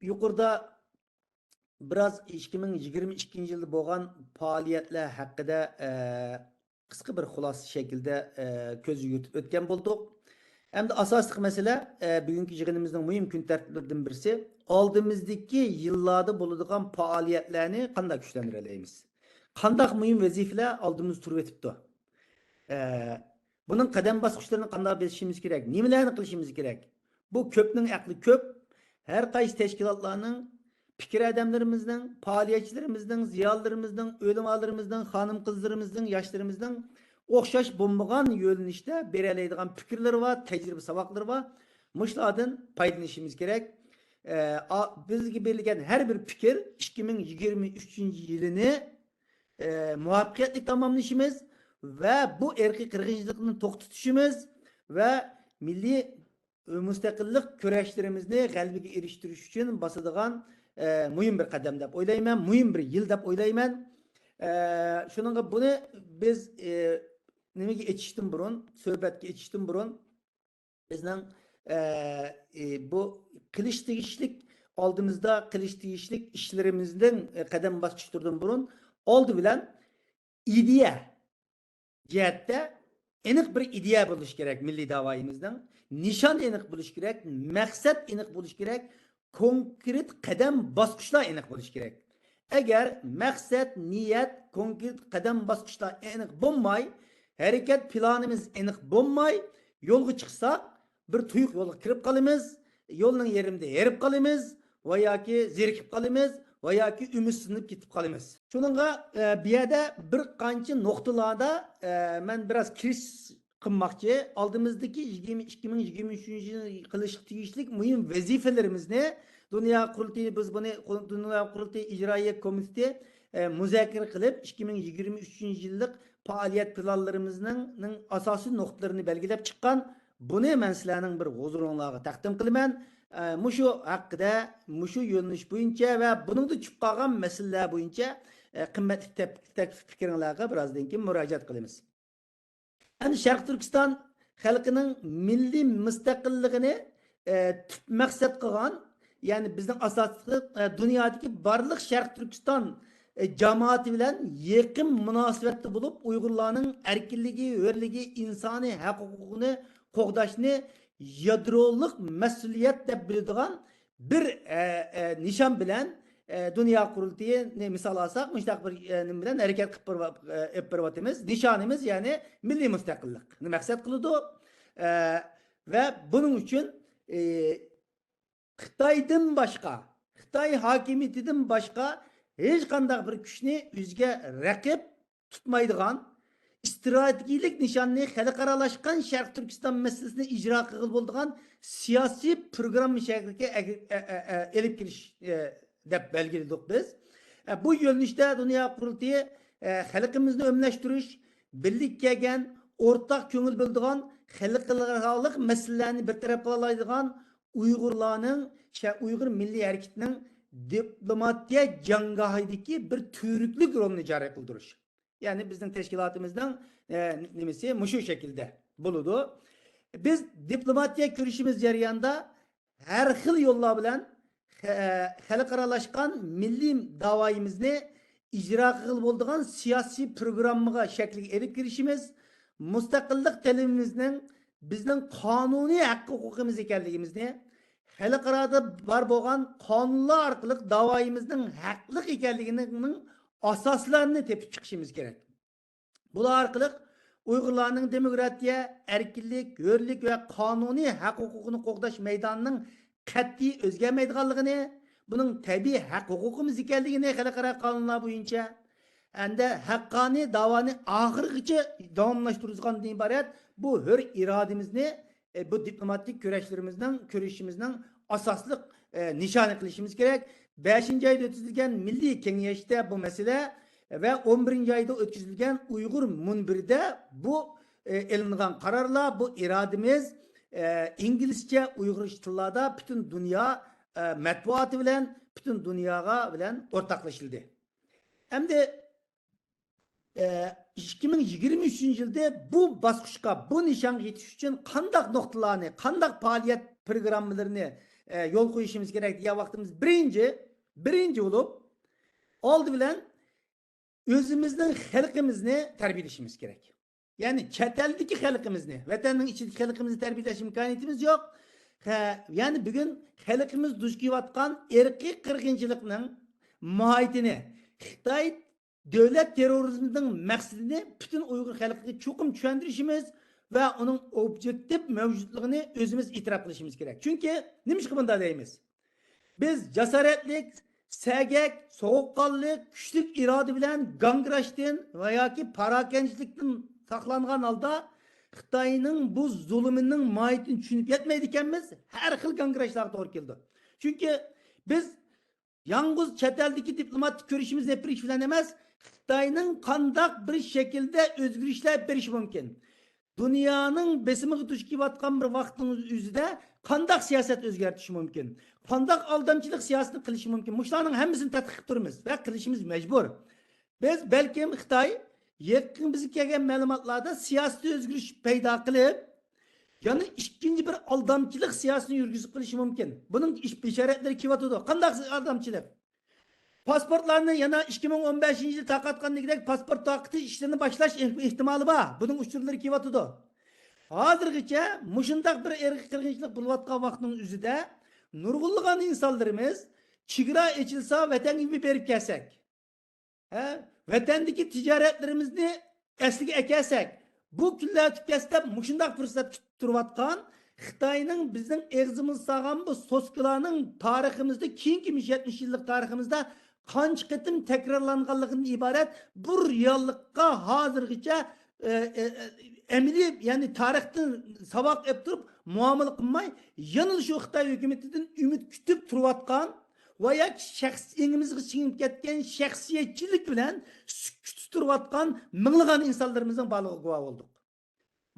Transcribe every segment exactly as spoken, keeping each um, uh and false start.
يۇقىرىدا بىراز ئىككى مىڭ يىگىرمە ئىككىنچى يىلدا بولغان پائالىيەتلەر ھەققىدە، ئە، قىسقا بىر خۇلاسە شەكلىدە، ئە، كۆز يۈگۈرتۈپ ئۆتكەن بولدۇق. ئەمدى ئاساسلىق مەسىلە، ئە، بۈگۈنكى يىغىنىمىزنىڭ مۇھىم كۈن تەرتىپلىرىدىن بىرسى، ئالدىمىزدىكى يىللاردا بولىدىغان پائالىيەتلەرنى قانداق كۈچلەندۈرەلەيمىز؟ قانداق مۇھىم ۋەزىپىلەر ئالدىمىزدا تۇرۇۋېتىپتۇ؟ ئە، بۇنىڭ قەدەم باسقۇچلىرىنى قانداق بېسىشىمىز كېرەك؟ نېمىلەرنى قىلىشىمىز كېرەك؟ بۇ كۆپنىڭ ئەقلى كۆپ. ھەر قايسى تەشكىلاتلارنىڭ، پىكىر ئادەملىرىمىزنىڭ، پائالىيەتچىلىرىمىزنىڭ، زىيالىيلىرىمىزنىڭ، ئۆلىمالىرىمىزنىڭ، خانىم-قىزلىرىمىزنىڭ، ياشلىرىمىزنىڭ ئوخشاش بولمىغان يۆنىلىشتە بېرەلەيدىغان پىكىرلىرى بار، تەجرىبە ساۋاقلىرى بار. مۇشۇلاردىن پايدىلىنىشىمىز كېرەك. ئە، ئا-، بىزگە بېرىلگەن ھەر بىر پىكىر ئىككى مىڭ يىگىرمە ئۈچىنچى يىلىنى، ئە، مۇۋەپپەقىيەتلىك تاماملىشىمىز ۋە بۇ ئىرقىي قىرغىنچىلىقنى توختىتىشىمىز ۋە مىللىي مۇستەقىللىق كۈرەشلىرىمىزنى غەلىبىگە ئېرىشتۈرۈش ئۈچۈن باسىدىغان، ئە، مۇھىم بىر قەدەم دەپ ئويلايمەن، مۇھىم بىر يىل دەپ ئويلايمەن. ئە، شۇنىڭغا بۇنى بىز، ئە، نېمىگە ئېچىشتىن بۇرۇن، سۆھبەتكە ئېچىشتىن بۇرۇن، بىزنىڭ، ئە، ئى، بۇ قىلىش تېگىشلىك، ئالدىمىزدا قىلىش تېگىشلىك ئىشلىرىمىزنىڭ، ئە، قەدەم باسقۇچلىرىدىن بۇرۇن، ئالدى بىلەن ئىدىيە جەھەتتە ئېنىق بىر ئىدىيە بولۇشى كېرەك مىللىي داۋايىمىزنىڭ. نىشان ئېنىق بولۇشى كېرەك، مەقسەت ئېنىق بولۇشى كېرەك، كونكرېت قەدەم باسقۇچلار ئېنىق بولۇشى كېرەك. ئەگەر مەقسەت، نىيەت، كونكرېت قەدەم باسقۇچلار ئېنىق بولماي، ھەرىكەت پىلانىمىز ئېنىق بولماي، يولغا چىقساق، بىر تۇيۇق يولغا كىرىپ قالىمىز، يولنىڭ يېرىمىدە ھېرىپ قالىمىز ۋە ياكى زېرىكىپ قالىمىز ۋە ياكى ئۈمىدسىزلىنىپ كېتىپ قالىمىز. شۇنىڭغا، ئە، بۇ يەردە بىر قانچە نۇقتىلاردا، ئە، مەن بىراز كىرىش قىلماقچى. ئالدىمىزدىكى يىگىرمە، ئىككى مىڭ يىگىرمە ئۈچىنچى يىل قىلىشقا تېگىشلىك مۇھىم ۋەزىپىلىرىمىزنى دۇنيا قۇرۇلتىيى، بىز بۇنى قۇ-، دۇنيا قۇرۇلتىيى ئىجرائىيە كومىتېتى، ئە، مۇزاكىرە قىلىپ، ئىككى مىڭ يىگىرمە ئۈچىنچى يىللىق پائالىيەت پىلانلىرىمىزنىڭ، نىڭ ئاساسىي نۇقتىلىرىنى بەلگىلەپ چىققان. بۇنى مەن سىلەرنىڭ بىر ھۇزۇرۇڭلارغا تەقدىم قىلىمەن. ئە، مۇشۇ ھەققىدە، مۇشۇ يۆنىلىش بويىچە ۋە بۇنىڭدا چۈشۈپ قالغان مەسىلىلەر بويىچە، ئە، قىممەتلىك تەپ-، تەكلىپ پىكرىڭلارغا بىرازدىن كېيىن مۇراجىئەت قىلىمىز. ئەمدى شەرقىي تۈركىستان خەلقىنىڭ مىللىي مۇستەقىللىقىنى، ئە، تۈپ مەقسەت قىلغان، يەنى بىزنىڭ ئاساسلىق، ئە، دۇنيادىكى بارلىق شەرقىي تۈركىستان، ئە، جامائىتى بىلەن يېقىن مۇناسىۋەتتە بولۇپ، ئۇيغۇرلارنىڭ ئەركىنلىكى، ھۆرلۈكى، ئىنسانىي ھەق ھوقۇقىنى قوغداشنى يادرولۇق مەسئۇلىيەت دەپ بىلىدىغان بىر، ئە، ئە، نىشان بىلەن، ئە، دۇنيا قۇرۇلتىيىنى مىسال ئالساق، مۇشۇنداق بىر، ئە، نېمە بىلەن ھەرىكەت قىلىپ بېرىۋ-، ئە، ئېلىپ بېرىۋاتىمىز. نىشانىمىز، يەنى مىللىي مۇستەقىللىقنى مەقسەت قىلىدۇ. ئە، ۋە بۇنىڭ ئۈچۈن، ئە، خىتايدىن باشقا، خىتاي ھاكىمىيىتىدىن باشقا ھېچقانداق بىر كۈچنى ئۆزىگە رەقىب تۇتمايدىغان، ئىستراتېگىيەلىك نىشاننى خەلقئارالاشقان شەرقىي تۈركىستان مەسىلىسىنى ئىجرا قىلغىلى بولىدىغان سىياسىي پروگرامما شەكلىگە ئەگە-، ئە-، ئە-، ئە-، ئېلىپ كېلىش، ئە، دەپ بەلگىلىدۇق بىز. ئە، بۇ يۆنىلىشتە دۇنيا قۇرۇلتىيى، ئە، خەلقىمىزنى ئۆملەشتۈرۈش، بىرلىككە كەلگەن، ئورتاق كۆڭۈل بۆلىدىغان، خەلقئارالىق مەسىلىلەرنى بىر تەرەپ قىلالايدىغان، ئۇيغۇرلارنىڭ، شە-، ئۇيغۇر مىللىي ھەرىكىتىنىڭ دىپلوماتىيە جەڭگاھىدىكى بىر تۈۋرۈكلۈك رولىنى جارى قىلدۇرۇش. يەنى بىزنىڭ تەشكىلاتىمىزنىڭ، ئە، نېمىسى مۇشۇ شەكىلدە بولىدۇ. بىز دىپلوماتىيە كۈرىشىمىز جەريانىدا ھەر خىل يوللار بىلەن خە-، خەلقئارالاشقان مىللىي داۋايىمىزنى ئىجرا قىلغىلى بولىدىغان سىياسىي پروگراممىغا شەكلىگە ئېلىپ كىرىشىمىز، مۇستەقىللىق تەلىپىمىزنىڭ بىزنىڭ قانۇنىي ھەق ھوقۇقىمىز ئىكەنلىكىمىزنى، خەلقئارادا بار بولغان قانۇنلار ئارقىلىق داۋايىمىزنىڭ ھەقلىق ئىكەنلىكىنىڭ ئاساسلارنى تېپىپ چىقىشىمىز كېرەك. بۇلار ئارقىلىق ئۇيغۇرلارنىڭ دېموكراتىيە، ئەركىنلىك، ھۆرلۈك ۋە قانۇنىي ھەق ھوقۇقىنى قوغداش مەيدانىنىڭ قەتئىي ئۆزگەرمەيدىغانلىقىنى، بۇنىڭ تەبىئىي ھەق ھوقۇقىمىز ئىكەنلىكىنى خەلقئارا قانۇنلار بويىچە ھەمدە ھەققانىي داۋانى ئاخىرغىچە داۋاملاشتۇرىدىغاندىن ئىبارەت بۇ ھۆر ئىرادىمىزنى، ئە، بۇ دىپلوماتىك كۈرەشلىرىمىزنىڭ، كۈرىشىمىزنىڭ ئاساسلىق، ئە، نىشانى قىلىشىمىز كېرەك. بەشىنچى ئايدا ئۆتكۈزۈلگەن مىللىي كېڭەشتە بۇ مەسىلە ۋە ئون بىرىنچى ئايدا ئۆتكۈزۈلگەن ئۇيغۇر مۇنبىرىدە بۇ، ئە، ئېلىنغان قارارلار، بۇ ئىرادىمىز، ئە، ئىنگلىزچە، ئۇيغۇرچە تىللاردا پۈتۈن دۇنيا، ئە، مەتبۇئاتى بىلەن، پۈتۈن دۇنياغا بىلەن ئورتاقلىشىلدى. ئەمدى، ئە، ئىككى مىڭ يىگىرمە ئۈچىنچى يىلدا بۇ باسقۇچقا، بۇ نىشانغا يېتىش ئۈچۈن قانداق نۇقتىلارنى، قانداق پائالىيەت پروگراممىلىرىنى ئە، يول قويۇشىمىز كېرەك دېگەن ۋاقتىمىز بىرىنچى، بىرىنچى بولۇپ، ئالدى بىلەن ئۆزىمىزنىڭ خەلقىمىزنى تەربىيەلىشىمىز كېرەك. يەنى چەت ئەلدىكى خەلقىمىزنى، ۋەتەننىڭ ئىچىدىكى خەلقىمىزنى تەربىيەلەش ئىمكانىيىتىمىز يوق. ھە، يەنى بۈگۈن خەلقىمىز دۇچ كېلىۋاتقان ئىرقىي قىرغىنچىلىقنىڭ ماھىيىتىنى، خىتاي دۆلەت تېررورىزمىنىڭ مەقسىتىنى پۈتۈن ئۇيغۇر خەلقىگە چوقۇم چۈشەندۈرۈشىمىز ۋە ئۇنىڭ ئوبيېكتىپ مەۋجۇتلۇقىنى ئۆزىمىز ئېتىراپ قىلىشىمىز كېرەك. چۈنكى نېمىشقا بۇنداق دەيمىز؟ بىز جاسارەتلىك، سەگەك، سوغۇققانلىق، كۈچلۈك ئىرادە بىلەن گاڭگىراشتىن ۋە ياكى پاراكەندىچىلىكتىن ساقلانغان ھالدا خىتاينىڭ بۇ زۇلۇمىنىڭ ماھىيىتىنى چۈشىنىپ يەتمەيدىكەنمىز، ھەر خىل گاڭگىراشلارغا توغرا كېلىدۇ. چۈنكى بىز يالغۇز چەت ئەلدىكى دىپلوماتىك كۆرۈشىمىزنى ئېلىپ بېرىش بىلەن ئەمەس، خىتاينىڭ قانداق بىر شەكىلدە ئۆزگىرىشلەر ئېلىپ بېرىشى مۇمكىن؟ دۇنيانىڭ بېسىمىغا دۇچ كېلىۋاتقان بىر ۋاقىتنىڭ ئۆزىدە قانداق سىياسەت ئۆزگەرتىشى مۇمكىن؟ قانداق ئالدامچىلىق سىياسىتىنى قىلىشى مۇمكىن؟ مۇشۇلارنىڭ ھەممىسىنى تەتقىق قىلىپ تۇرىمىز ۋە قىلىشىمىز مەجبۇر. بىز بەلكىم خىتاي يېقىن بىزگە كەلگەن مەلۇماتلاردا سىياسىي ئۆزگىرىش پەيدا قىلىپ، يەنە ئىككىنچى بىر ئالدامچىلىق سىياسىتىنى يۈرگۈزۈپ قېلىشى مۇمكىن. بۇنىڭ ئىش بېشارەتلىرى كېلىۋاتىدۇ. قانداق ئالدامچىلىق؟ پاسپورتلارنى يەنە ئىككى مىڭ ئون بەشىنچى يىلى تارقاتقاندىكىدەك پاسپورت تارقىتىش ئىشلىرىنى باشلاش ئېھ-، ئېھتىمالى بار. بۇنىڭ ئۇچۇرلىرى كېلىۋاتىدۇ. ھازىرغىچە مۇشۇنداق بىر ئىرقىي قىرغىنچىلىق بولۇۋاتقان ۋاقىتنىڭ ئۆزىدە نۇرغۇنلىغان ئىنسانلىرىمىز چېگرا ئېچىلسا ۋەتەنگە بېرىپ كەلسەك، ھە؟ ۋەتەندىكى تىجارەتلىرىمىزنى ئەسلىگە ئەكەلسەك، بۇ كۈنلەر ئۆتۈپ كەتسە دەپ مۇشۇنداق پۇرسەت كۈتۈپ تۇرۇۋاتقان خىتاينىڭ بىزنىڭ ئېغىزىمىزغا سالغان بۇ سوسكىلارنىڭ تارىخىمىزدا، كېيىنكى يەتمىش يىللىق تارىخىمىزدا قانچە قېتىم تەكرارلانغانلىقىدىن ئىبارەت بۇ رېئاللىققا ھازىرغىچە، ئە، ئە، ئە، ئەمەلىي، يەنى تارىختىن ساۋاق ئېلىپ تۇرۇپ مۇئامىلە قىلماي، يەنىلا شۇ خىتاي ھۆكۈمىتىدىن ئۈمىد كۈتۈپ تۇرۇۋاتقان ۋە ياكى شەخس-، ئېڭىمىزغا سىڭىپ كەتكەن شەخسىيەتچىلىك بىلەن سۈكۈتتە تۇرۇۋاتقان مىڭلىغان ئىنسانلىرىمىزنىڭ بارلىقىغا گۇۋاھ بولدۇق.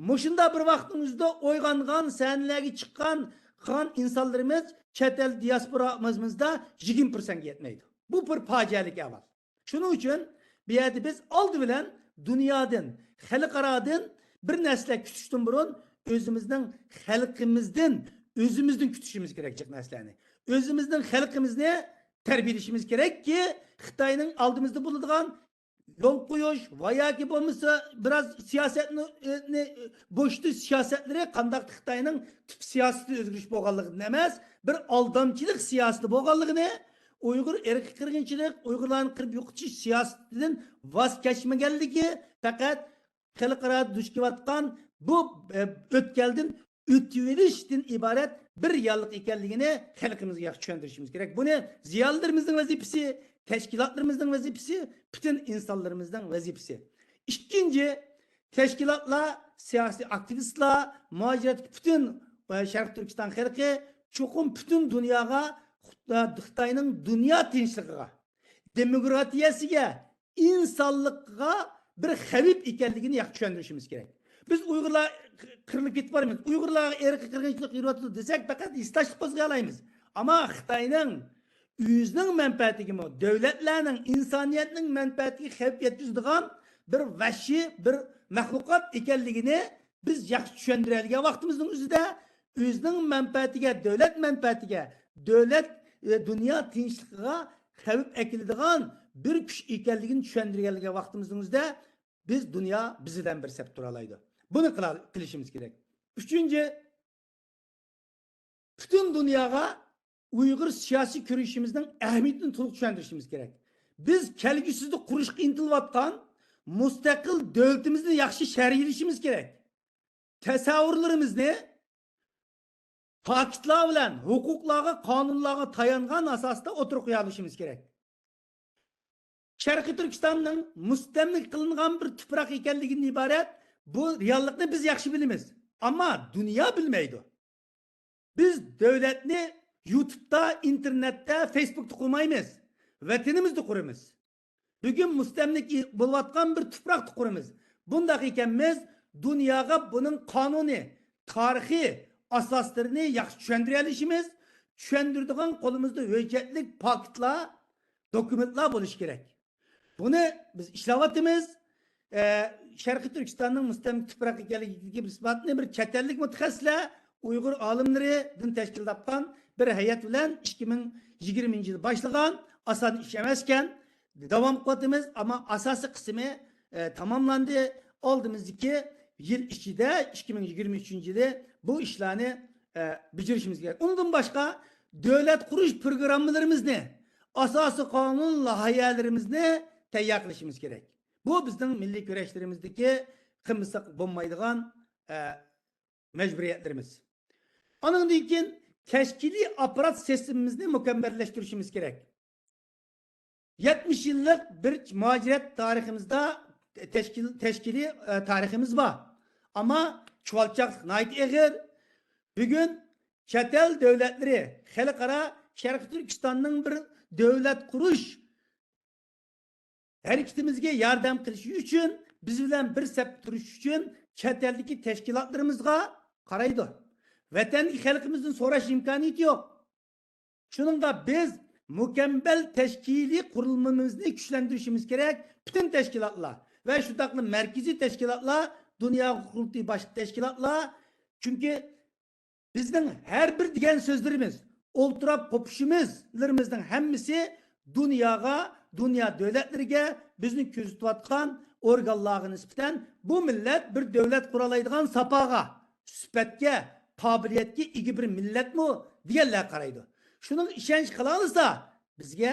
مۇشۇنداق بىر ۋاقىتنىڭ ئۆزىدە ئويغانغان، سەھنىلەرگە چىققان، چىققان ئىنسانلىرىمىز چەت ئەل دىياسپورامىزدا يىگىرمە پىرسەنتكە يەتمەيدۇ. بۇ بىر پاجىئەلىك ئەھۋال. شۇنىڭ ئۈچۈن بۇ يەردە بىز ئالدى بىلەن دۇنيادىن، خەلقئارادىن بىر نەرسىلەر كۈتۈشتىن بۇرۇن ئۆزىمىزنىڭ خەلقىمىزدىن، ئۆزىمىزدىن كۈتۈشىمىز كېرەك جىق نەرسىلەرنى. ئۆزىمىزنىڭ خەلقىمىزنى تەربىيەلىشىمىز كېرەككى، خىتاينىڭ ئالدىمىزدا بولىدىغان يول قويۇش ۋە ياكى بولمىسا بىراز سىياسەتنى، ئى، نى، بوشىتىش سىياسەتلىرى قانداق خىتاينىڭ تۈپ سىياسىتى ئۆزگىرىش بولغانلىقىدىن ئەمەس، بىر ئالدامچىلىق سىياسىتى بولغانلىقىنى، ئۇيغۇر ئىرقىي قىرغىنچىلىق، ئۇيغۇرلارنى قىرىپ يوقىتىش سىياسىتىدىن ۋاز كەچمىگەنلىكى، پەقەت خەلقئارادا دۇچ كېلىۋاتقان بۇ، ئە، ئۆتكەلدىن ئۆتۈۋېلىشتىن ئىبارەت بىر رېئاللىق ئىكەنلىكىنى خەلقىمىزگە ياخشى چۈشەندۈرۈشىمىز كېرەك. بۇنى زىيالىيلىرىمىزنىڭ ۋەزىپىسى، تەشكىلاتلىرىمىزنىڭ ۋەزىپىسى، پۈتۈن ئىنسانلىرىمىزنىڭ ۋەزىپىسى. ئىككىنچى، تەشكىلاتلار، سىياسىي ئاكتىۋىستلار، مۇھاجىرەتتىكى پۈتۈن، ئە، شەرقىي تۈركىستان خەلقى چوقۇم پۈتۈن دۇنياغا، خىتاينىڭ دۇنيا تىنچلىقىغا، دېموكراتىيەسىگە، ئىنسانلىققا بىر خەۋپ ئىكەنلىكىنى ياخشى چۈشەندۈرۈشىمىز كېرەك. بىز ئۇيغۇرلار قىرىلىپ كېتىپ بارىمىز، ئۇيغۇرلارغا ئىرقىي قىرغىنچىلىق يۈرۈۋاتىدۇ دېسەك، پەقەت ھېسداشلىق قوزغىيالايمىز. ئەمما خىتاينىڭ ئۆزىنىڭ مەنپەئەتىگىمۇ، دۆلەتلەرنىڭ، ئىنسانىيەتنىڭ مەنپەئەتىگە خەۋپ يەتكۈزىدىغان بىر ۋەھشىي، بىر مەخلۇقات ئىكەنلىكىنى بىز ياخشى چۈشەندۈرەلىگەن ۋاقتىمىزنىڭ ئۆزىدە، ئۆزىنىڭ مەنپەئەتىگە، دۆلەت مەنپەئەتىگە، دۆلەت، ئە، دۇنيا تىنچلىقىغا خەۋپ ئەكېلىدىغان بىر كۈچ ئىكەنلىكىنى چۈشەندۈرگەنلىكى ۋاقتىمىزنىڭ ئۆزىدە بىز دۇنيا بىز بىلەن بىر سەپتە تۇرالايدۇ. بۇنى قىلا-، قىلىشىمىز كېرەك. ئۈچىنچى، پۈتۈن دۇنياغا ئۇيغۇر سىياسىي كۈرىشىمىزنىڭ ئەھمىيىتىنى تولۇق چۈشەندۈرۈشىمىز كېرەك. بىز كەلگۈسىدە قۇرۇشقا ئىنتىلىۋاتقان مۇستەقىل دۆلىتىمىزنى ياخشى شەرھلىشىمىز كېرەك. تەسەۋۋۇرلىرىمىزنى پاكىتلار بىلەن ھوقۇقلارغا، قانۇنلارغا تايانغان ئاساستا ئوتتۇرىغا قويالىشىمىز كېرەك. شەرقىي تۈركىستاننىڭ مۇستەملىكە قىلىنغان بىر تۇپراق ئىكەنلىكىدىن ئىبارەت بۇ رېئاللىقنى بىز ياخشى بىلىمىز. ئەمما دۇنيا بىلمەيدۇ. بىز دۆلەتنى يۇتۇبتا، ئىنتېرنېتتا، فېيسبۇكتا قۇرمايمىز. ۋەتىنىمىزدە قۇرىمىز. بۈگۈن مۇستەملىكە بولۇۋاتقان بىر تۇپراقتا قۇرىمىز. بۇنداق ئىكەن، بىز دۇنياغا بۇنىڭ قانۇنىي، تارىخىي ئاساسلىرىنى ياخشى چۈشەندۈرەلىشىمىز. چۈشەندۈرىدىغان قولىمىزدا ھۆججەتلىك پاكىتلار، دوكۇمېنتلار بولۇشى كېرەك. بۇنى بىز ئىشلەۋاتىمىز. ئە، شەرقىي تۈركىستاننىڭ مۇستەملىكە تۇپراق ئىكەنلىكىدىكى ئىسپاتنى بىر چەت ئەللىك مۇتەخەسسىسلەر، ئۇيغۇر ئالىملىرىدىن تەشكىل تاپقان بىر ھەيئەت بىلەن ئىككى مىڭ يىگىرمىنچى يىلى باشلىغان ئاسان ئىش ئەمەسكەن. داۋام قىلىۋاتىمىز، ئەمما ئاساسىي قىسمى، ئە، تاماملاندى. ئالدىمىزدىكى يىل ئىچىدە، ئىككى مىڭ يىگىرمە ئۈچىنچى يىلى بۇ ئىشلارنى، ئە، بېجىرىشىمىز كېرەك. ئۇنىڭدىن باشقا، دۆلەت قۇرۇش پروگراممىلىرىمىزنى، ئاساسىي قانۇن لايىھەلىرىمىزنى تەييار قىلىشىمىز كېرەك. بۇ بىزنىڭ مىللىي كۈرەشلىرىمىزدىكى قىلمىساق بولمايدىغان، ئە، مەجبۇرىيەتلىرىمىز. ئانىڭدىن كېيىن تەشكىلىي ئاپپارات سىستېمىمىزنى مۇكەممەللەشتۈرۈشىمىز كېرەك. يەتمىش يىللىق بىر مۇھاجىرەت تارىخىمىزدا تەشكىل-، تەشكىلىي، ئە، تارىخىمىز بار. ئەمما چۇۋالچاقلىق ناھايىتى ئېغىر. بۈگۈن چەت ئەل دۆلەتلىرى، خەلقئارا شەرقىي تۈركىستاننىڭ بىر دۆلەت قۇرۇش ھەرىكىتىمىزگە ياردەم قىلىش ئۈچۈن، بىز بىلەن بىر سەپتە تۇرۇش ئۈچۈن چەت ئەلدىكى تەشكىلاتلىرىمىزغا قارايدۇ. ۋەتەندىكى خەلقىمىزدىن سوراش ئىمكانىيىتى يوق. شۇنىڭغا بىز مۇكەممەل تەشكىلىي قۇرۇلمىمىزنى كۈچلەندۈرۈشىمىز كېرەك. پۈتۈن تەشكىلاتلار ۋە شۇنداقلا مەركىزىي تەشكىلاتلار، دۇنيا قۇرۇلتىيى باشقا تەشكىلاتلار. چۈنكى بىزنىڭ ھەر بىر دېگەن سۆزلىرىمىز، ئولتۇراپ قوپۇشىمىزلىرىمىزنىڭ ھەممىسى دۇنياغا، دۇنيا دۆلەتلىرىگە، بىزنى كۆزىتىۋاتقان ئورگانلارغا نىسبەتەن بۇ مىللەت بىر دۆلەت قۇرالايدىغان ساپاغا، سۈپەتكە، قابىلىيەتكە ئىگە بىر مىللەتمۇ دېگەنلەر قارايدۇ. شۇنىڭغا ئىشەنچ قىلالىسا، بىزگە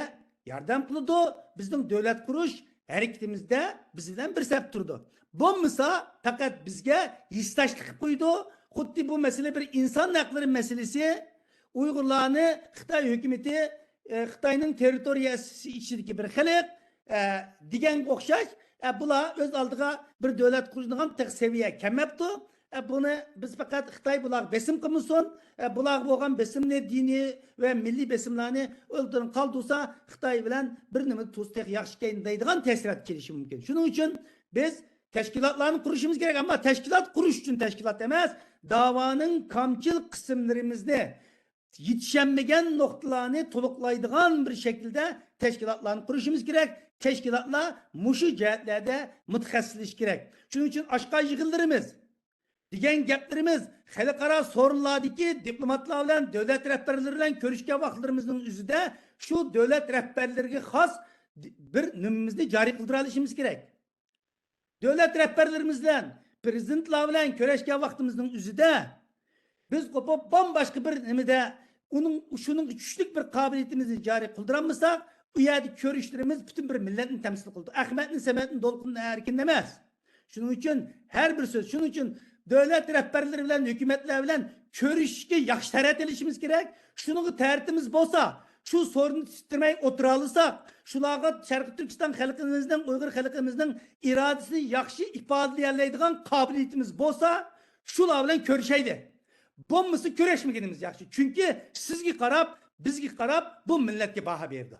ياردەم قىلىدۇ، بىزنىڭ دۆلەت قۇرۇش ھەرىكىتىمىزدە بىز بىلەن بىر سەپتە تۇرىدۇ. بولمىسا، پەقەت بىزگە ھېسداشلىق قىلىپ قويىدۇ. خۇددى بۇ مەسىلە بىر ئىنسان ھەقلىرى مەسىلىسى. ئۇيغۇرلارنى خىتاي ھۆكۈمىتى، ئە، خىتاينىڭ تېررىتورىيەسى ئىچىدىكى بىر خەلق، ئە، دېگەنگە ئوخشاش، ئە، بۇلار ئۆز ئالدىغا بىر دۆلەت قۇرىدىغان تېخى سەۋىيە كەلمەپتۇ. ئە، بۇنى بىز پەقەت خىتاي بۇلارغا بېسىم قىلمىسۇن، ئە، بۇلارغا بولغان بېسىمنى، دىنىي ۋە مىللىي بېسىملارنى ئۆزلىرىدىن قالدۇرسا، خىتاي بىلەن بىر نېمە تۇرسا تېخى ياخشىكەن دەيدىغان تەسىرات كېلىشى مۇمكىن. شۇنىڭ ئۈچۈن بىز تەشكىلاتلارنى قۇرۇشىمىز كېرەك، ئەمما تەشكىلات قۇرۇش ئۈچۈن تەشكىلات ئەمەس، داۋانىڭ كامچىل قىسىملىرىمىزنى، يېتىشەلمىگەن نۇقتىلارنى تولۇقلايدىغان بىر شەكىلدە تەشكىلاتلارنى قۇرۇشىمىز كېرەك. تەشكىلاتلار مۇشۇ جەھەتلەردە مۇتەخەسسىسلىشىشى كېرەك. شۇنىڭ ئۈچۈن ئاچقان يىغىنلىرىمىز، دېگەن گەپلىرىمىز، خەلقئارا سورۇنلاردىكى دىپلوماتلار بىلەن دۆلەت رەھبەرلىرى بىلەن كۆرۈشكەن ۋاقىتلىرىمىزنىڭ ئۆزىدە شۇ دۆلەت رەھبەرلىرىگە خاس بىر نېمىمىزنى جارى قىلدۇرالىشىمىز كېرەك. دۆلەت رەھبەرلىرىمىز بىلەن، پىرېزىدېنتلار بىلەن كۆرۈشكەن ۋاقتىمىزنىڭ ئۆزىدە بىز قوپۇپ بامباشقا بىر نېمىدە ئۇنىڭ، شۇنىڭغا چۈشلۈك بىر قابىلىيىتىمىزنى جارى قىلدۇرالمىساق، ئۇ يەردە كۆرۈشلىرىمىز پۈتۈن بىر مىللەتنى تەمسىل قىلىدۇ. ئەخمەتنى، سەمەتنى، دولقۇننى، ئەركىننى ئەمەس. شۇنىڭ ئۈچۈن ھەر بىر سۆز، شۇنىڭ ئۈچۈن دۆلەت رەھبەرلىرى بىلەن، ھۆكۈمەتلەر بىلەن كۆرۈشۈشكە ياخشى تەرەت ئېلىشىمىز كېرەك. شۇنىڭغا تەرىتىمىز بولسا، شۇ سورۇننى تىترىمەي ئولتۇرالىساق، شۇلارغا شەرقىي تۈركىستان خەلقىمىزنىڭ، ئۇيغۇر خەلقىمىزنىڭ ئىرادىسىنى ياخشى ئىپادىلىيەلەيدىغان قابىلىيىتىمىز بولسا، شۇلار بىلەن كۆرۈشەيلى. بولمىسا كۆرۈشمىگىنىمىز ياخشى. چۈنكى سىزگە قاراپ، بىزگە قاراپ بۇ مىللەتكە باھا بېرىدۇ.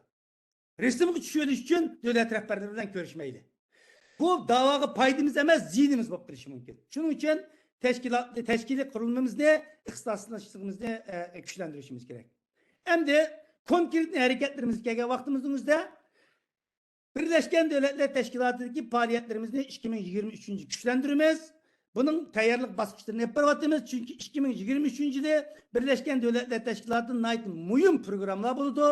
رەسىمگە چۈشۈۋېلىش ئۈچۈن دۆلەت رەھبەرلىرى بىلەن كۆرۈشمەيلى. بۇ داۋاغا پايدىمىز ئەمەس، زىيىنىمىز بولۇپ قېلىشى مۇمكىن. شۇنىڭ ئۈچۈن تەشكىلات، تەشكىلىي قۇرۇلمىمىزنى، ئىختىساسلىشىشىمىزنى، ئە، كۈچلەندۈرۈشىمىز كېرەك. ئەمدى كونكرېت ھەرىكەتلىرىمىزگە كەلگەن ۋاقتىمىزنىڭ ئۆزىدە، بىرلەشكەن دۆلەتلەر تەشكىلاتىدىكى پائالىيەتلىرىمىزنى ئىككى مىڭ يىگىرمە ئۈچىنچى يىل كۈچلەندۈرىمىز. بۇنىڭ تەييارلىق باسقۇچلىرىنى ئېلىپ بېرىۋاتىمىز. چۈنكى ئىككى مىڭ يىگىرمە ئۈچىنچى يىلى بىرلەشكەن دۆلەتلەر تەشكىلاتىدا ناھايىتى مۇھىم پروگراممىلار بولىدۇ.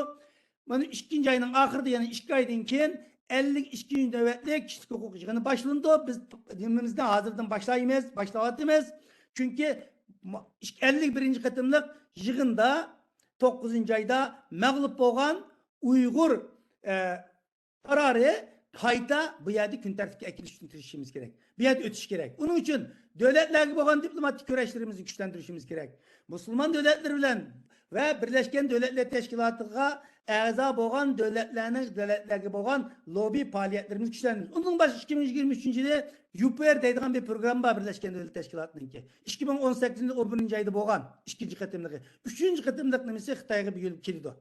مانا ئىككىنچى ئاينىڭ ئاخىرىدا، يەنى ئىككى ئايدىن كېيىن ئەللىك ئىككىنچى نۆۋەتلىك كىشىلىك ھوقۇق يىغىنى باشلىنىدۇ. بىز نېمىمىزنى ھازىردىن باشلايمىز، باشلاۋاتىمىز. چۈنكى ئەللىك بىرىنچى قېتىملىق يىغىندا توققۇزىنچى ئايدا مەغلۇپ بولغان ئۇيغۇر، ئە، قارارى قايتا بۇ يەردە كۈن تەرتىپكە ئەكېلىش ئۈچۈن تىرىشىشىمىز كېرەك. بۇ يەردە ئۆتۈشى كېرەك. ئۇنىڭ ئۈچۈن دۆلەتلەرگە بولغان دىپلوماتىك كۈرەشلىرىمىزنى كۈچلەندۈرۈشىمىز كېرەك. مۇسۇلمان دۆلەتلىرى بىلەن ۋە بىرلەشكەن دۆلەتلەر تەشكىلاتىغا ئەزا بولغان دۆلەتلەرنىڭ، دۆلەتلەرگە بولغان لوببى پائالىيەتلىرىمىزنى كۈچلەندۈرىمىز. ئۇنىڭدىن باشقا ئىككى مىڭ يىگىرمە ئۈچىنچى يىلى يۇ پى ئېر دەيدىغان بىر پروگرامما بار بىرلەشكەن دۆلەتلەر تەشكىلاتىنىڭكى. ئىككى مىڭ ئون سەككىزىنچى يىل ئون بىرىنچى ئايدا بولغان ئىككىنچى قېتىملىقى. ئۈچىنچى قېتىملىق نېمىسى خىتايغا بۇ يىل كېلىدۇ.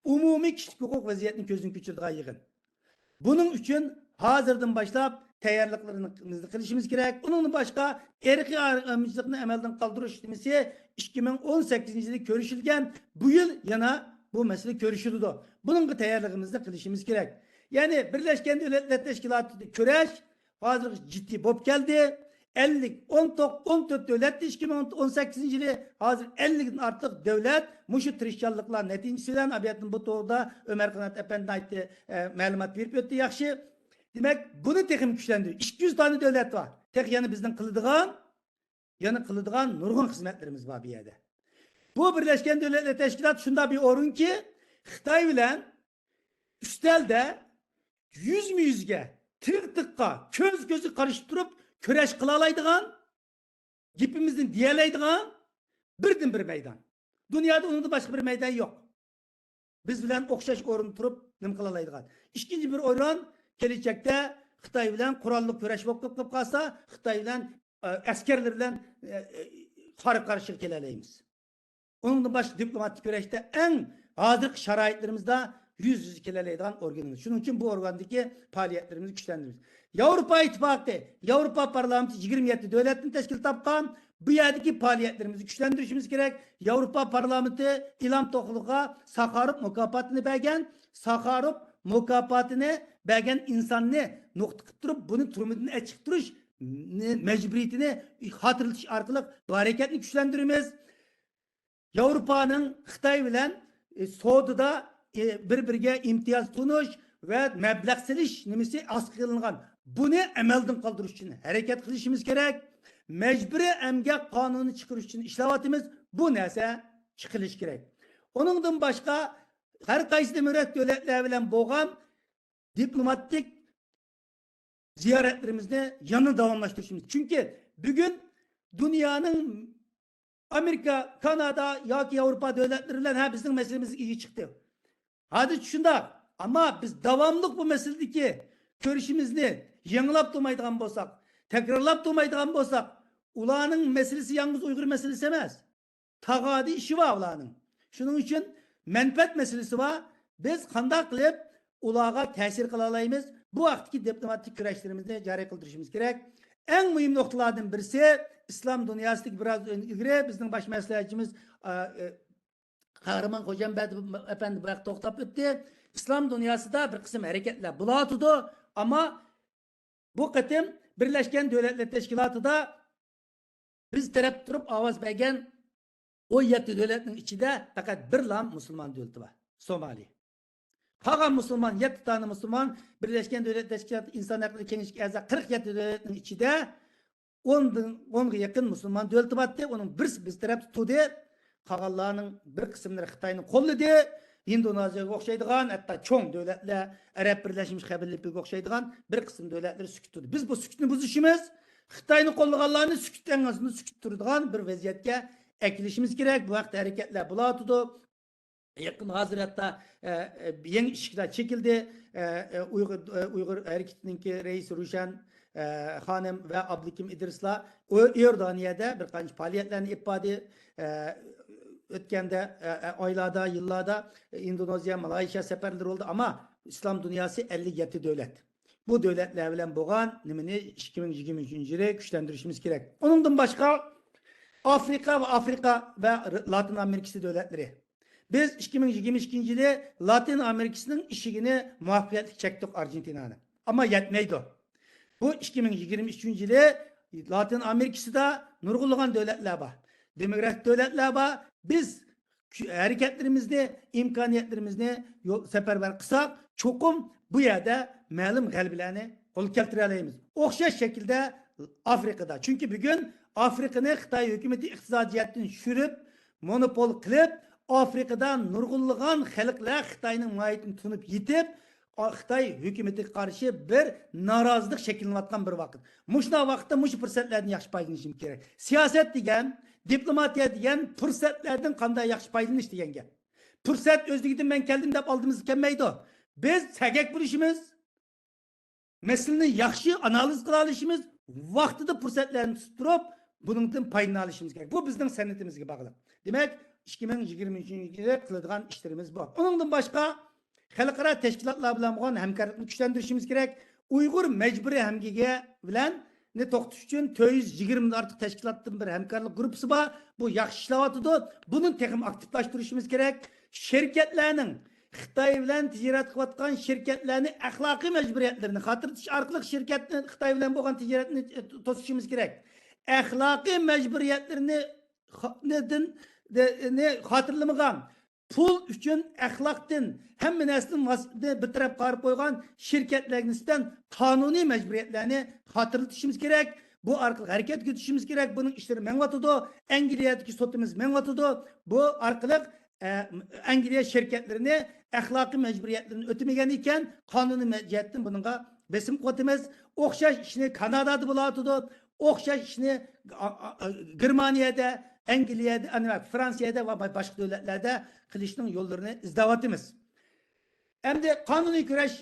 ئومۇمىي كىشىلىك ھوقۇق ۋەزىيەتنى كۆزدىن كەچۈرىدىغان يىغىن. بۇنىڭ ئۈچۈن ھازىردىن باشلاپ تەييارلىقلىرىمىزنى قىلىشىمىز كېرەك. ئۇنىڭدىن باشقا، ئىرقىي ئايرىمىچىلىقنى ئەمەلدىن قالدۇرۇش نېمىسى ئىككى مىڭ ئون سەككىزىنچى يىلى كۆرۈشۈلگەن، بۇ يىل يەنە بۇ مەسىلە كۆرۈشۈلىدۇ. بۇنىڭغا تەييارلىقىمىزنى قىلىشىمىز كېرەك. يەنى بىرلەشكەن دۆلەتلەر تەشكىلاتىدا كۈرەش ھازىرغىچە جىددىي بولۇپ كەلدى. ئەللىك، ئون توققۇز، ئون تۆت دۆلەتتە ئىككى مىڭ ئون سەككىزىنچى يىلى ھازىر ئەللىكتىن ئارتۇق دۆلەت مۇشۇ تىرىشچانلىقلار نەتىجىسى بىلەن، ئەمەلىيەتتە بۇ توغرىدا ئۆمەر قانات ئەپەندى ناھايىتى، ئە، مەلۇمات بېرىپ ئۆتتى، ياخشى. دېمەك، بۇنى تېخىمۇ كۈچلەندۈرۈش. ئىككى يۈز دانە دۆلەت بار. تېخى يەنە بىزنىڭ قىلىدىغان، يەنە قىلىدىغان نۇرغۇن خىزمەتلىرىمىز بار بۇ يەردە. بۇ بىرلەشكەن دۆلەتلەر تەشكىلاتى شۇنداق بىر ئورۇنكى، خىتاي بىلەن ئۈستەلدە يۈزمۇ يۈزگە، تىغ تىغقا، كۆز كۆزگە قارىشىپ تۇرۇپ كۈرەش قىلالايدىغان، گېپىمىزنى دېيەلەيدىغان بىردىن بىر مەيدان. دۇنيادا ئۇنىڭدىن باشقا بىر مەيدان يوق. بىز بىلەن ئوخشاش ئورۇندا تۇرۇپ نېمە قىلالايدىغان. ئىككىنچى بىر ئورۇن، كېلەچەكتە خىتاي بىلەن قوراللىق كۈرەش بولۇپ قېلىپ قالسا، خىتاي بىلەن، ئە، ئەسكەرلىرى بىلەن، ئە، ئە، قارا قارشىغا كېلەلەيمىز. ئۇنىڭدىن باشقا دىپلوماتىك كۈرەشتە ئەڭ ھازىرقى شارائىتلىرىمىزدا يۈز يۈزگە كېلەلەيدىغان ئورگىنىمىز. شۇنىڭ ئۈچۈن بۇ ئورگاندىكى پائالىيەتلىرىمىزنى كۈچلەندۈرىمىز. ياۋروپا ئىتتىپاقى، ياۋروپا پارلامېنتى يىگىرمە يەتتە دۆلەتتىن تەشكىل تاپقان. بۇ يەردىكى پائالىيەتلىرىمىزنى كۈچلەندۈرۈشىمىز كېرەك. ياۋروپا پارلامېنتى ئىلھام توختىغا ساخاروف مۇكاپاتىنى بەرگەن. ساخاروف مۇكاپاتىنى بەرگەن ئىنساننى نۇقتا قىلىپ تۇرۇپ، بۇنى تۈرمىدىن ئەچىقتۇرۇش مەجبۇرىيىتىنى خاتىرىلىتىش ئارقىلىق بۇ ھەرىكەتنى كۈچلەندۈرىمىز. ياۋروپانىڭ خىتاي بىلەن، ئى، سودىدا، ئى، بىر-بىرىگە ئىمتىياز تونۇش ۋە مەبلەغ سېلىش نېمىسى ئاسقا قىلىنغان. بۇنى ئەمەلدىن قالدۇرۇش ئۈچۈن ھەرىكەت قىلىشىمىز كېرەك. مەجبۇرىي ئەمگەك قانۇنى چىقىرىش ئۈچۈن ئىشلەۋاتىمىز. بۇ نەرسە چىقىرىلىشى كېرەك. ئۇنىڭدىن باشقا، ھەر قايسى دېموكراتىك دۆلەتلەر بىلەن بولغان دىپلوماتىك زىيارەتلىرىمىزنى يەنە داۋاملاشتۇرۇشىمىز. چۈنكى بۈگۈن دۇنيانىڭ ئامېرىكا، كانادا ياكى ياۋروپا دۆلەتلىرى بىلەن، ھە، بىزنىڭ مەسىلىمىز ئىگە چىقتى. ھازىر شۇنداق. ئەمما بىز داۋاملىق بۇ مەسىلىدىكى كۆرۈشىمىزنى يېڭىلاپ تۇرمايدىغان بولساق، تەكرارلاپ تۇرمايدىغان بولساق، ئۇلارنىڭ مەسىلىسى يالغۇز ئۇيغۇر مەسىلىسى ئەمەس. تاغادى ئىشى بار ئۇلارنىڭ. شۇنىڭ ئۈچۈن مەنپەئەت مەسىلىسى بار. بىز قانداق قىلىپ ئۇلارغا تەسىر قىلالايمىز؟ بۇ ھەقتىكى دىپلوماتىك كۈرەشلىرىمىزنى جارى قىلدۇرۇشىمىز كېرەك. ئەڭ مۇھىم نۇقتىلاردىن بىرسى، ئىسلام دۇنياسىدىكى بىراز ئىلگىرى بىزنىڭ باش مەسلىھەتچىمىز، ئا، ئە، قەھرىمان خوجامبەردى ئەپەندى بۇ ھەقتە توختاپ ئۆتتى. ئىسلام دۇنياسىدا بىر قىسىم ھەرىكەتلەر بولاتىدۇ، ئەمما بۇ قېتىم بىرلەشكەن دۆلەتلەر تەشكىلاتىدا بىز تەرەپ تۇرۇپ ئاۋاز بەرگەن ئون يەتتە دۆلەتنىڭ ئىچىدە پەقەت بىرلا مۇسۇلمان دۆلىتى بار، سومالى. قالغان مۇسۇلمان، يەتتە دانە مۇسۇلمان، بىرلەشكەن دۆلەتلەر تەشكىلاتى ئىنسان ھەقلىرى كېڭىشىگە ئەزا قىرىق يەتتە دۆلەتنىڭ ئىچىدە ئون، ئونغا يېقىن مۇسۇلمان دۆلىتى بارتتى. ئۇنىڭ بىرسى بىز تەرەپتە تۇردى. قالغانلارنىڭ بىر قىسىملىرى خىتاينى قوللىدى. ھىندونېزىيەگە ئوخشايدىغان، ھەتتا چوڭ دۆلەتلەر، ئەرەب بىرلەشمىش قەبىلىلىرىگە ئوخشايدىغان بىر قىسىم دۆلەتلىرى سۈكۈت تۇردى. بىز بۇ سۈكۈتنى بۇزۇشىمىز، خىتاينى قوللىغانلارنى سۈكۈت ئەڭ ئازىندا سۈكۈت تۇرىدىغان بىر ۋەزىيەتكە ئەكېلىشىمىز كېرەك. بۇ ھەقتە ھەرىكەتلەر بولاتىدۇ. يېقىن ھازىر ھەتتا، ئە، ئە، يېڭى ئىشىكلەر چېكىلدى. ئە، ئە، ئۇيغۇر، ئە، ئۇيغۇر ھەرىكىتىنىڭكى رەئىسى روشەن، ئە، خانىم ۋە ئابلىكىم ئىدرىسلار ئۆ-، ئىيوردانىيەدە بىر قانچە پائالىيەتلەرنى ئېلىپ باردى. ئە، ئۆتكەندە، ئە، ئە، ئايلاردا، يىللاردا ئىندونېزىيە، مالايشىيا سەپەرلىرى بولدى، ئەمما ئىسلام دۇنياسى ئەللىك يەتتە دۆلەت. بۇ دۆلەتلەر بىلەن بولغان نېمىنى ئىككى مىڭ يىگىرمە ئۈچىنچى يىلى كۈچلەندۈرۈشىمىز كېرەك. ئۇنىڭدىن باشقا ئافرىقا ۋە ئافرىقا ۋە لاتىن ئامېرىكىسى دۆلەتلىرى. بىز ئىككى مىڭ يىگىرمە ئىككىنچى يىلى لاتىن ئامېرىكىسىنىڭ ئىشىكىنى مۇۋەپپەقىيەتلىك چەكتۇق ئارژېنتىنانى. ئەمما يەتمەيدۇ. بۇ ئىككى مىڭ يىگىرمە ئۈچىنچى يىلى لاتىن ئامېرىكىسىدا نۇرغۇنلىغان دۆلەتلەر بار. دېموكراتىك دۆلەتلەر بار. بىز كۈ-، ھەرىكەتلىرىمىزنى، ئىمكانىيەتلىرىمىزنى يول سەپەرۋەر قىلساق، چوقۇم بۇ يەردە مەلۇم غەلىبىلەرنى قولغا كەلتۈرەلەيمىز. ئوخشاش شەكىلدە ئافرىقىدا. چۈنكى بۈگۈن ئافرىقىنى خىتاي ھۆكۈمىتى ئىقتىسادىي جەھەتتىن چۈشۈرۈپ، مونوپول قىلىپ، ئافرىقىدا نۇرغۇنلىغان خەلقلەر خىتاينىڭ ماھىيىتىنى تونۇپ يېتىپ، ئا-، خىتاي ھۆكۈمىتىگە قارشى بىر نارازىلىق شەكىللىنىۋاتقان بىر ۋاقىت. مۇشۇنداق ۋاقىتتا مۇشۇ پۇرسەتلەردىن ياخشى پايدىلىنىشىمىز كېرەك. سىياسەت دېگەن، دىپلوماتىيە دېگەن پۇرسەتلەردىن قانداق ياخشى پايدىلىنىش دېگەن گەپ. پۇرسەت ئۆزلۈكىدىن مەن كەلدىم دەپ ئالدىمىزغا كەلمەيدۇ. بىز سەگەك بولۇشىمىز، مەسىلىنى ياخشى ئانالىز قىلالىشىمىز، ۋاقتىدا پۇرسەتلەرنى تۇتۇپ تۇرۇپ، بۇنىڭدىن پايدىلىنالىشىمىز كېرەك. بۇ بىزنىڭ سەنئىتىمىزگە باغلىق. دېمەك، ئىككى مىڭ يىگىرمە ئۈچىنچى يىلى قىلىدىغان ئىشلىرىمىز بۇ. ئۇنىڭدىن باشقا، خەلقئارا تەشكىلاتلار بىلەن بولغان ھەمكارلىقنى كۈچلەندۈرۈشىمىز كېرەك. ئۇيغۇر مەجبۇرىي ئەمگىكى بىلەن نى توختىتىش ئۈچۈن تۆت يۈز يىگىرمىدىن ئارتۇق تەشكىلاتتىن بىر ھەمكارلىق گۇرۇپپىسى بار. بۇ ياخشى ئىشلەۋاتىدۇ. بۇنى تېخىمۇ ئاكتىپلاشتۇرۇشىمىز كېرەك. شىركەتلەرنىڭ خىتاي بىلەن تىجارەت قىلىۋاتقان شىركەتلەرنى ئەخلاقىي مەجبۇرىيەتلىرىنى خاتىرىلىتىش ئارقىلىق شىركەتنى، خىتاي بىلەن بولغان تىجارەتنى توسۇشىمىز كېرەك. ئەخلاقىي مەجبۇرىيەتلىرىنى خا-، نى-، دىن-، دە-، نى خاتىرىلىمىغان، پۇل ئۈچۈن ئەخلاقتىن، ھەممە نەرسىدىن ۋاز-، بىر تەرەپ قايرىپ قويغان شىركەتلەرگە نىسبەتەن قانۇنىي مەجبۇرىيەتلەرنى خاتىرىلىتىشىمىز كېرەك. بۇ ئارقىلىق ھەرىكەت كۆتۈشىمىز كېرەك. بۇنىڭ ئىشلىرى مېڭىۋاتىدۇ. ئەنگلىيەدىكى سوتىمىز مېڭىۋاتىدۇ. بۇ ئارقىلىق، ئە، ئەنگلىيە شىركەتلىرىنى ئەخلاقىي مەجبۇرىيەتلىرىنى ئۆتىمىگەن ئىكەن، قانۇنىي مە-، جەھەتتىن بۇنىڭغا بېسىم قىلىۋاتىمىز. ئوخشاش ئىشنى كانادادا بولۇۋاتىدۇ. ئوخشاش ئىشنى ئا-، ئا-، ئا-، گېرمانىيەدە، ئەنگلىيەدە، ئەنە، فرانسىيەدە ۋە باشقا دۆلەتلەردە قىلىشنىڭ يوللىرىنى ئىزدەۋاتىمىز. ئەمدى قانۇنىي كۈرەش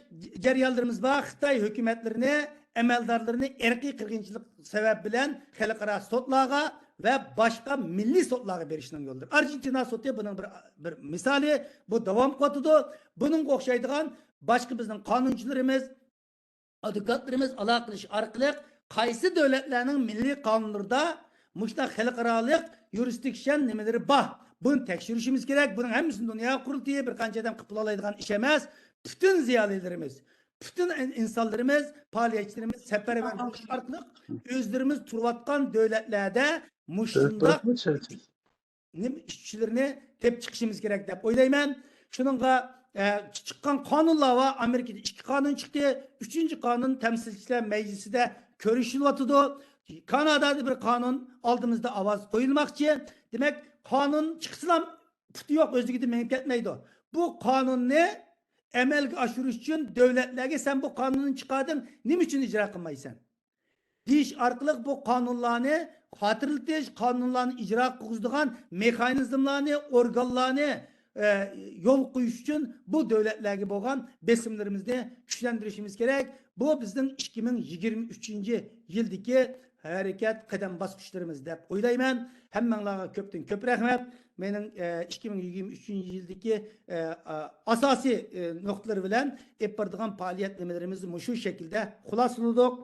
جەريانلىرىمىز بار. خىتاي ھۆكۈمەتلىرىنى، ئەمەلدارلىرىنى ئىرقىي قىرغىنچىلىق سەۋەبى بىلەن خەلقئارا سوتلارغا ۋە باشقا مىللىي سوتلارغا بېرىشنىڭ يوللىرى. ئارژېنتىنا سوتى بۇنىڭ بىر، بىر مىسالى. بۇ داۋام قىلىۋاتىدۇ. بۇنىڭغا ئوخشايدىغان باشقا بىزنىڭ قانۇنچىلىرىمىز، ئادۋوكاتلىرىمىز ئالاقە قىلىش ئارقىلىق قايسى دۆلەتلەرنىڭ مىللىي قانۇنلىرىدا مۇشۇنداق خەلقئارالىق يۇرىسدىكشن نېمىلىرى بار؟ بۇنى تەكشۈرۈشىمىز كېرەك. بۇنىڭ ھەممىسىنى دۇنيا قۇرۇلتىيى بىر قانچە ئادەم قىلىپ بولالايدىغان ئىش ئەمەس. پۈتۈن زىيالىيلىرىمىز، پۈتۈن ئىن-، ئىنسانلىرىمىز، پائالىيەتچىلىرىمىز سەپەرۋەر بولۇش ئارقىلىق ئۆزلىرىمىز تۇرۇۋاتقان دۆلەتلەردە مۇشۇنداق نېمە ئىشچىلىرىنى تېپىپ چىقىشىمىز كېرەك دەپ ئويلايمەن. شۇنىڭغا، ئە، چىققان قانۇنلار بار. ئامېرىكىدا ئىككى قانۇن چىقتى. ئۈچىنچى قانۇن تەمسىلچىلەر مەجلىسىدە كۆرۈشۈلۈۋاتىدۇ. كانادادا بىر قانۇن ئالدىمىزدا ئاۋاز قويۇلماقچى. دېمەك، قانۇن چىقسىلا پۇتى يوق، ئۆزلۈكىدىن مېڭىپ كەتمەيدۇ. بۇ قانۇننى ئەمەلگە ئاشۇرۇش ئۈچۈن دۆلەتلەرگە سەن بۇ قانۇننى چىقاردىڭ، نېمە ئۈچۈن ئىجرا قىلمايسەن؟ دېيىش ئارقىلىق بۇ قانۇنلارنى خاتىرىلىتىش، قانۇنلارنى ئىجرا قىلغۇزىدىغان مېخانىزملارنى، ئورگانلارنى، ئە، يولغا قويۇش ئۈچۈن بۇ دۆلەتلەرگە بولغان بېسىملىرىمىزنى كۈچلەندۈرۈشىمىز كېرەك. بۇ بىزنىڭ ئىككى مىڭ يىگىرمە ئۈچىنچى يىلدىكى ھەرىكەت قەدەم باسقۇچلىرىمىز دەپ ئويلايمەن. ھەممەڭلارغا كۆپتىن كۆپ رەھمەت. مېنىڭ، ئە، ئىككى مىڭ يىگىرمە ئۈچىنچى يىلدىكى، ئە، ئا-، ئاساسىي، ئە، نۇقتىلىرى بىلەن ئېلىپ بارىدىغان پائالىيەت نېمىلىرىمىزنى مۇشۇ شەكىلدە خۇلاسىلىدۇق.